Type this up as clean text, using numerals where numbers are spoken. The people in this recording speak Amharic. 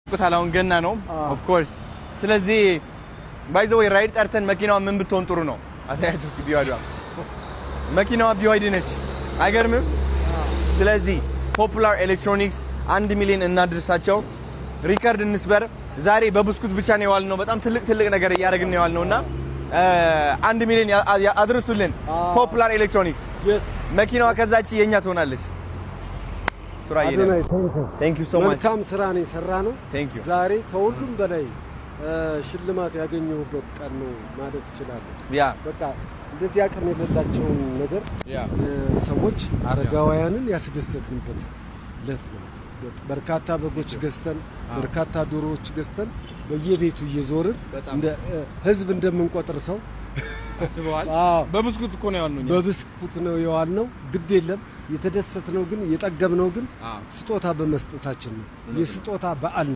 ቁታል አሁን ገና ነው of course። ስለዚህ by the way ራይድ ጠርተን መኪናዋ ምን ብትሆን ጥሩ ነው? አሳያቸው እስኪ። BYD መኪናዋ BYD ነች። አይገርምም? ስለዚህ Popular Electronics 1 ሚሊዮን እናድርሳቸው፣ record እንስበር። ዛሬ በብስኩት ብቻ ነው የዋልነው። በጣም ትልቅ ትልቅ ነገር እያደረግን ነው የዋልነው እና 1 ሚሊዮን አድርሱልን። Popular Electronics መኪናዋ ከዛች የኛ ትሆናለች። ሱራዬ፣ thank you so much። መልካም ስራ ነው የሰራነው። Thank you። ዛሬ ከሁሉም በላይ ሽልማት ያገኘሁበት ቀን ነው ማለት እችላለሁ። በቃ እንደዚህ አቅም የሌላቸውን ነገር ሰዎች፣ አረጋውያንን ያስደሰትንበት ዕለት ነው። በርካታ በጎች ገዝተን፣ በርካታ ዶሮዎች ገዝተን በየቤቱ እየዞርን እንደ ህዝብ እንደምንቆጥር ሰው አስበዋል። አዎ። በብስኩት እኮ ነው ያልነው። በብስኩት ነው የዋልነው። ግድ የለም፣ የተደሰትነው ግን የጠገብነው ግን ስጦታ በመስጠታችን ነው። የስጦታ በዓል ነው።